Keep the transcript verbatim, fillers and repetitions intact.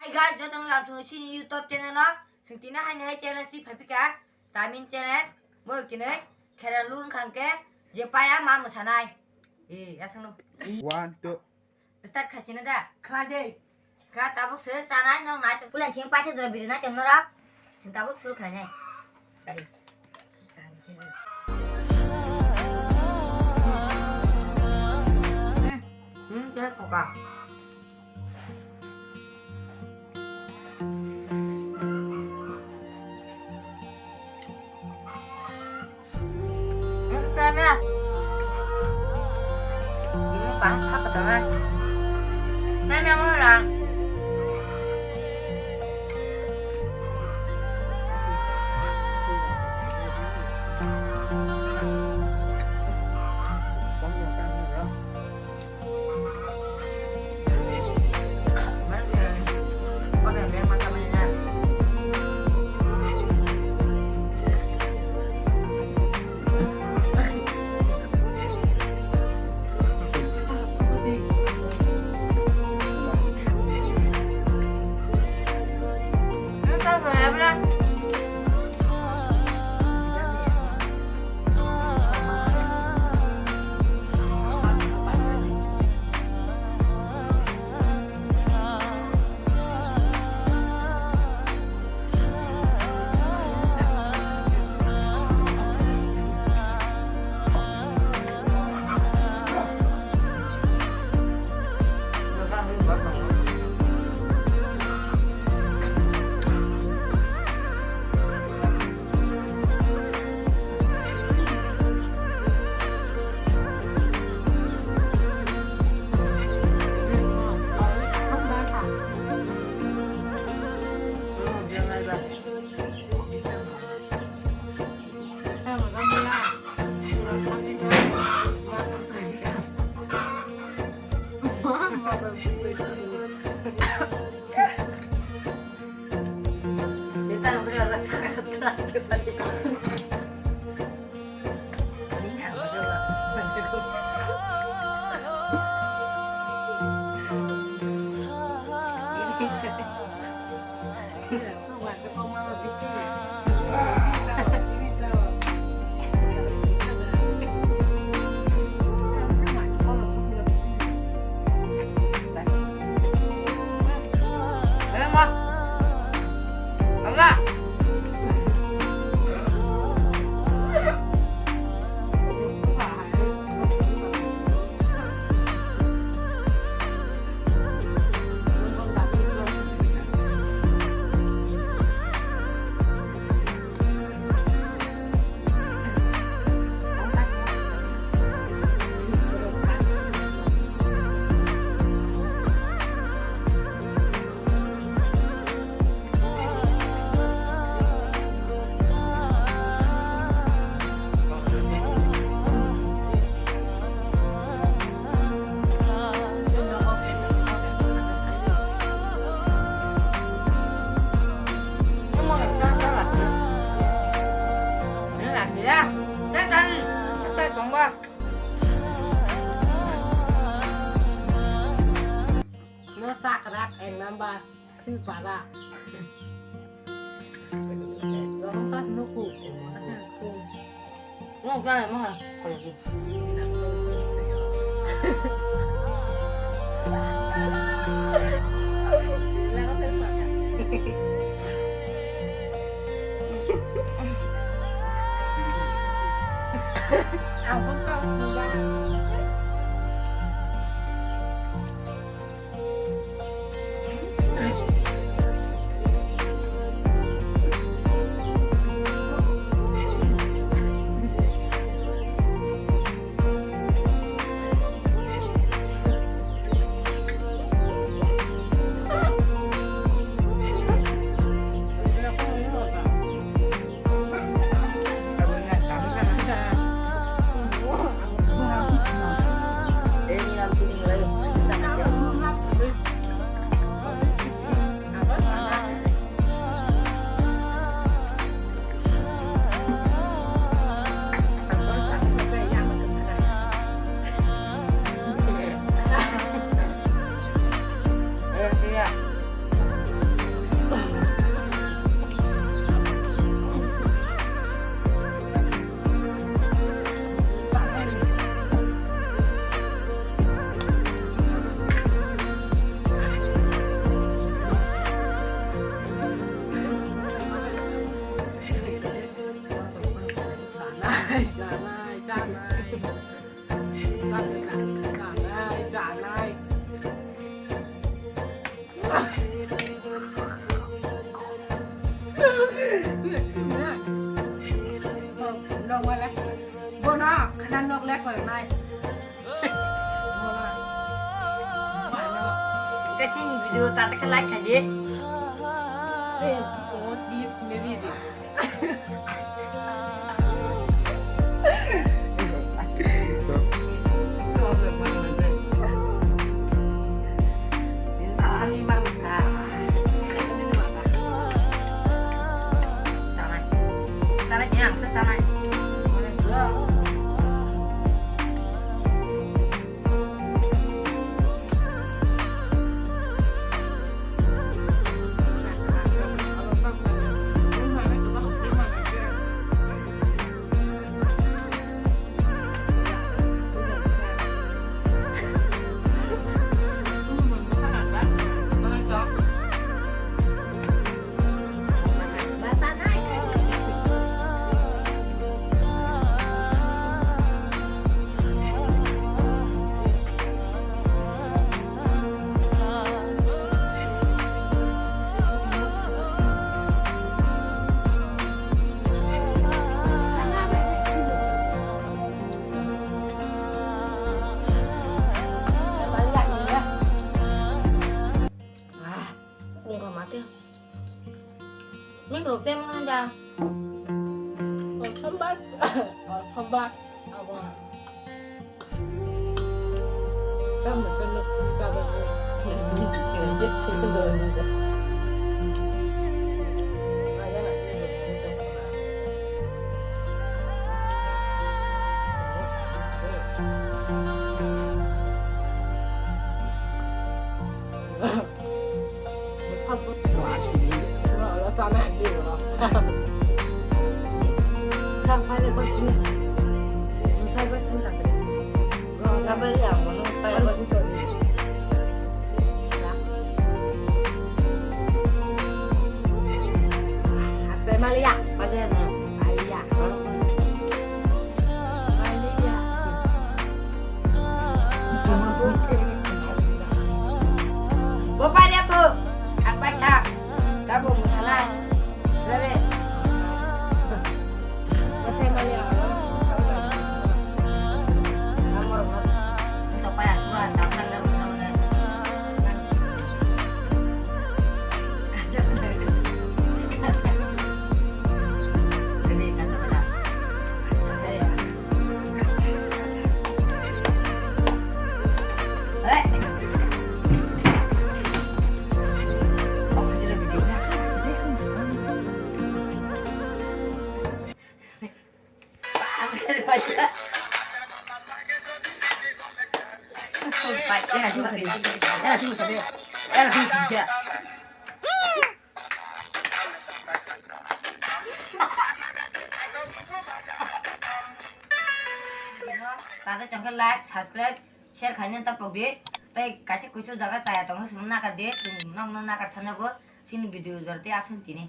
Hey guys, jotono lamsong chini YouTube channel o. Sing tini hai hai challenge ti phaipika. Samin challenge. Bo kinoi khera lun khangke je paya ma mwsanai. Eh, asang no. One, two. Start khachina da. Khlai de. Kha tabuk se chanai nong nai. Pulan sing paithe dora biri nai tem norok. Sing tabuk suru khlainai. Hmm, hmm, khe thoka. No sakrak ek number. Sing para. Dorong sa nuku. Mau kan mau. Aku kau. Kasing video tata ke like kadi. Mikro tem nanda. Sambar. Sambar. Abo. Tamo tamo sabar. Dia cerita soal juga. Ayah nak cerita. Malia, Malia. Bo palia po. Apa ta? Kabo muthala. Dale. Tata chongkhe like, subscribe, share khaina tapok di. Tei kaisa kuisu jaga chaya tongo, chwng nakar di, chwng nokno nakar sanago, chini video jora tei aswk tini.